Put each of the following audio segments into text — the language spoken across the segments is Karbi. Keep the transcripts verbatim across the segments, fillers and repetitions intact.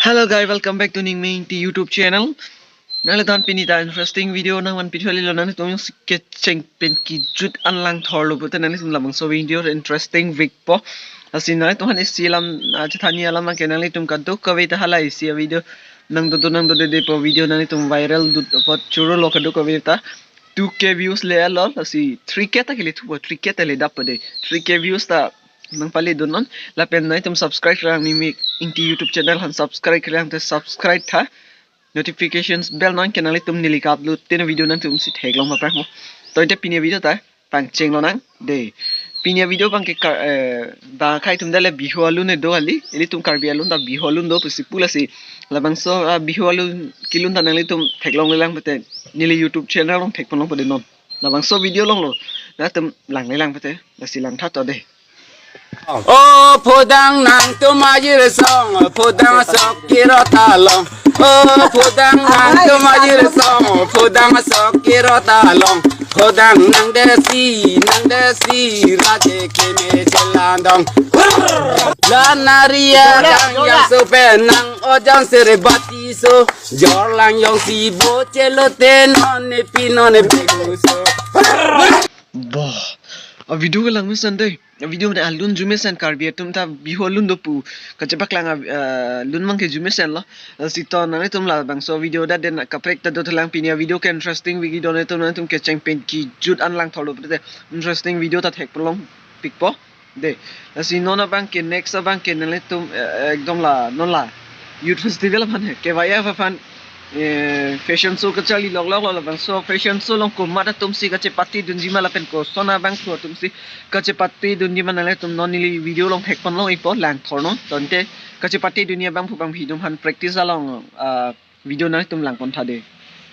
Hello guys, welcome back to Ningming T YouTube channel. Nanglitum pini ta interesting video nangvanpi thulo, nanglitum kecheng pen kejut an langthorlo pute nanglitum labangso video interesting vekpo. Lasi nanglitum han isi alam, ah, chethan alam ke nanglitum kadokave ta hala isi video nangdodun nangdodunpo, video nanglitum viral dut apot chorolo kadokave ta two K views le alo, lasi three K ta kele thupo, three K ta le dappo de. Three K views ta nangpale dunnon. Lapen nanglitum subscribe lang Ningming T YouTube channel han subscribe lang te subscribe tha. Notifications bell nangke nanglitum neli ka-upload tin video nanglitum si theklong paprang mo. To ante pini video ta pangchenglo nang de. Pini video abang ke kar, eh, ba khei atum dale Bihu alun do kali. Ilitum Karbi alun ta Bihu alun do pusi pu lasi labangso, ah, Bihu alun kelun ta nanglitum theklongle lang pute neli YouTube channel along thekponlongpo de non. Labangso video alonglo. Nanglitum langle lang pute, lasi langtha to de. O phodang nangtum ajir song, phodang sok kirot along. O phodang nangtum ajir song, phodang sok kirot along. Phodang nang desi, nang desi, raje keme chelandong. La naria dang yang so pen nang ojang sere bati so. Jor lang jongsi bo chelo te non ne pi non ne pi so. Boh. A video ke lang mesen de. A video mane alun jumesen, Karbi atum ta Bihu alun do pu kachepaklang a, ah, lun abang ke jumesen lo. Lasi to nanglitum labangso video ta den kaprek ta dothulang, pini a video ke interesting video nanglitum, nanglitum kecheng pen kejut an langthorlo pute interesting video ta thekponlongpikpo. De, lasi non abang ke next abang ke nanglitum, eh, ekdom la, non la Youth Festival aphan he, K Y F aphan, eh, fashion show kacharli lokloklo, labangso fashion show along komat atum si kachepate dunji ma lapen koson abangphu atum si kachepate dunji ma nanglitum non neli video along thekponlongpo, langthornon. To ante kachepate dunji abangphu abangphi atum aphan practice along, ah, video nanglitum langpon tha de.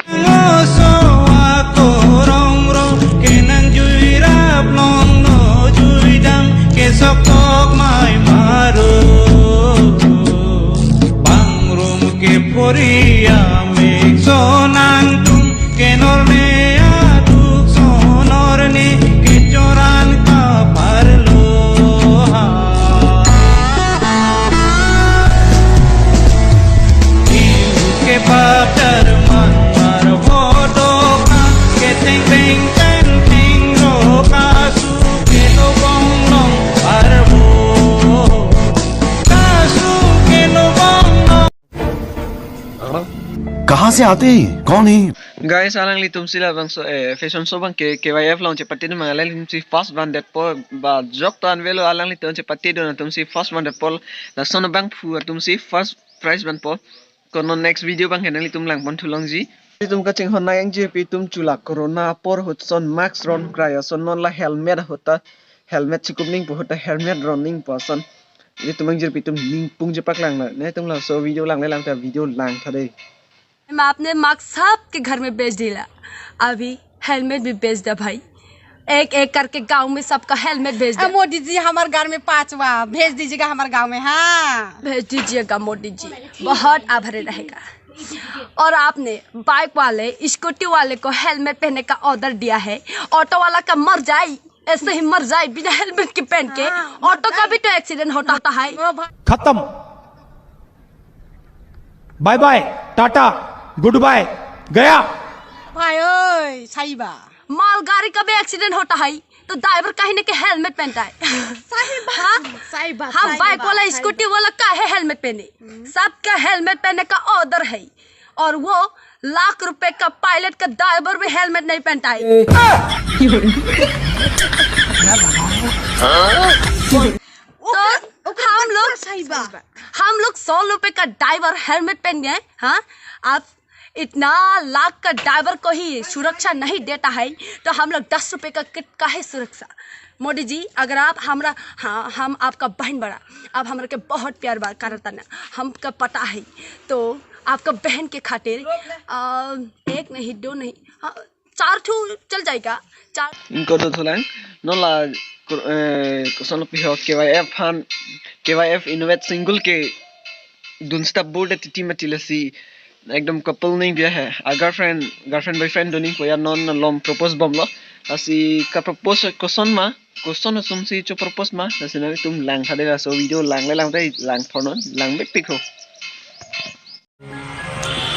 Ngoso ako rong rong, kenang jui rap long no jui dang, kesok tok mai maro. Bang rum ke pori amek so nangtum, kenor me aduk sonor ni kechoran kaparlo ha. Iu ke bap darman mar bodo ka, keteng teng teng teng ro kasu kedo bong long arbo. Kasu kedo bong long. कहाँ से आते हैं? कौन है? Guys, alanglitum si labangso, eh, fashion show abang ke K Y F along chepate dun ma alanglitum si first vandetpo, ba jok to anvelo, alanglitum chepate dun atum si first vandetpo, lason abangphu atum si first prize vanpo. Kono next video abang ke nanglitum langpon thulongji. Itum kachinghon nang ingjirpi atum, chula corona apor ahut ason mask ron krai ason non la helmet ahut ta, helmet chikup ningpo ahut ta helmet ron ningpo ason. Itum ingjirpi atum ningpung chepaklang na. Nanglitum laso video langle lang ta video langtha de. Ma'am, आपने मास्क सबके घर में भेज दिला, अभी हेलमेट भी भेज दे भाई, एक एक करके गांव में सबका हेलमेट भेज दे। मोदी जी, हमारे घर में पांचवा भेज दीजिएगा, हमारे गांव में। हाँ, भेज दीजिएगा मोदी जी, बहुत आभारी रहेगा। और आपने बाइक वाले, स्कूटी वाले को हेलमेट पहनने का ऑर्डर दिया है, ऑटो वाला का मर जाए, ऐसे ही मर जाए बिना हेलमेट के पहन के। हाँ, ऑटो का भी तो एक्सीडेंट होता, होता है। खत्म। Bye bye, tata, good bye, गया। भाई ओए, सही बा। मालगाड़ी का भी एक्सीडेंट होता है, तो ड्राइवर काहे नहीं के हेलमेट पहनता है? सही बात, हाँ? सही बात, हाँ, सही बाइक बात, वाला, सही स्कूटी बात। वाला काहे हेलमेट पहने? हम्म। सबका हेलमेट पहनने का ऑर्डर है, और वो लाख रुपए का पायलट का ड्राइवर भी हेलमेट नहीं पहनता है। तो ओकर, ओकर हम बात लोग, सही बा। हम लोग सौ रुपए का ड्राइवर हेलमेट पहन गए, हाँ? आप इतना लाख का ड्राइवर को ही सुरक्षा नहीं देता है, तो हम लोग दस रुपए का कित-, काहे सुरक्षा? मोदी जी, अगर आप हमरा, हाँ, हम आपका बहन बड़ा, आप हमरा के बहुत प्यार बा करता ना, हमका पता है। तो आपका बहन के खातिर, आ, एक नहीं, दो नहीं, हाँ, चार ठो चल जाएगा, चार। Ingkoi dothulang, non la, kur-, eh, koson lo piho K Y F aphan, K Y F inutvet single kedun sita bur de titi mati lasi, ekdom couple ningpi he, a girlfriend, girlfriend boyfriend do ningpo ya, non malom propose bomlo, lasi ka propose koson ma, koson atum si chopropose ma, lasi nanglitum langtha de, laso video langle lang te langthornon, langvekpik ho.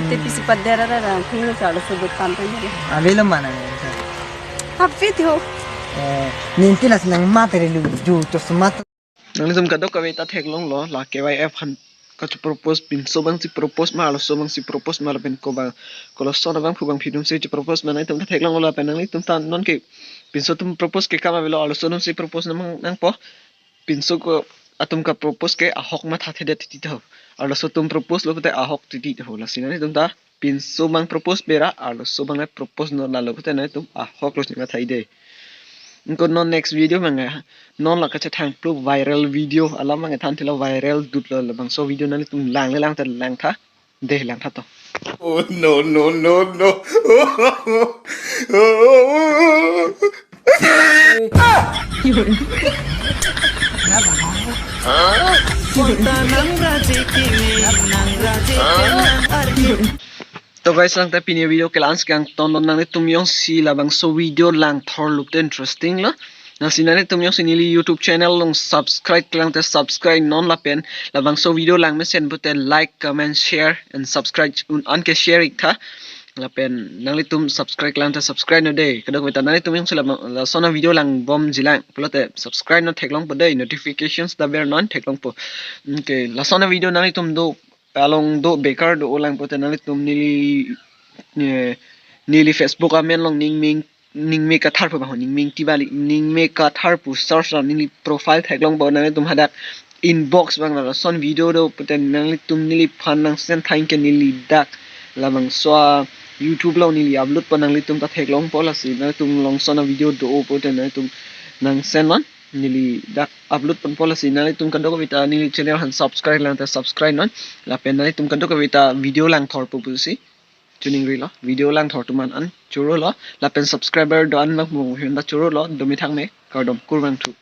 Ante pisi pader ara ra, thung lo sa lo so do tan tan lo. Avelo mana ya. Happy tho. Eh, ninti las nang matre lu ju to smat. Nanglitum kadokave ta theklonglo, la K Y F aphan kache propose, pinso abang si propose ma, arloso abang si propose ma, lapen ko abang, koloson abangphu abangphi atum si che propose ma, nanglitum ta theklonglo, lapen nanglitum ta non ke pinso atum propose ke kam avelo, arloso atum si propose nang nangpo, pinso ko atum ka propose ke ahok mathathedet titi ho, arloso atum propose lo pute ahok titi ho, lasi nanglitum ta pinso abang propose bera, arloso abang le propose non, lalo pute nanglitum ahok lo si matha-i dei. Anke non next video manga, non la kachethang plu viral video, alam manga than thilo viral dut lo, labangso video nanglitum lang le lang ta lang tha, dei lang tha to. Oh, no, no, no, no. To guys, lang ta pini video ke la-an si kangton lo, nanglitum jongsi labangso video lang thor lo pute interesting lo. Lasi nanglitum jongsi neli YouTube channel along subscribe klang te subscribe non lapen labangso video lang mesen pute like, comment, share and subscribe un-an ke share ik tha. Lapen nanglitum subscribe klang te subscribe non dei. Kadokave ta nanglitum jongsi labang, lason a video lang bomji lang pulote subscribe non theklongpo dei, notifications ta ber non theklongpo. Anke lason a video nanglitum do along do bekar do-o lang pute nanglitum neli, eh, neli Facebook amen along Ningming, Ningme Kathar pu abang, Ningming Tibali, Ningme Kathar pu search lo, neli profile theklongpo, nanglitum hadak inbox abang lason video do pute nanglitum neliphan nang send tha, anke neli dak labangso a YouTube along neli upload po, nanglitum ta theklongpo, lasi nanglitum along son a video do-o pute nanglitum nang send non. Neli dak upload ponpo, lasi nanglitum kadokave ta neli channel aphan subscribe lang ta subscribe non. Lapen nanglitum kadokave ta video lang thorpo pusi chiningrilo. Video lang thor atum an an choro lo. Lapen subscriber do-an lang mo henda choro lo. Domi thang me, kardom, kurvangthu.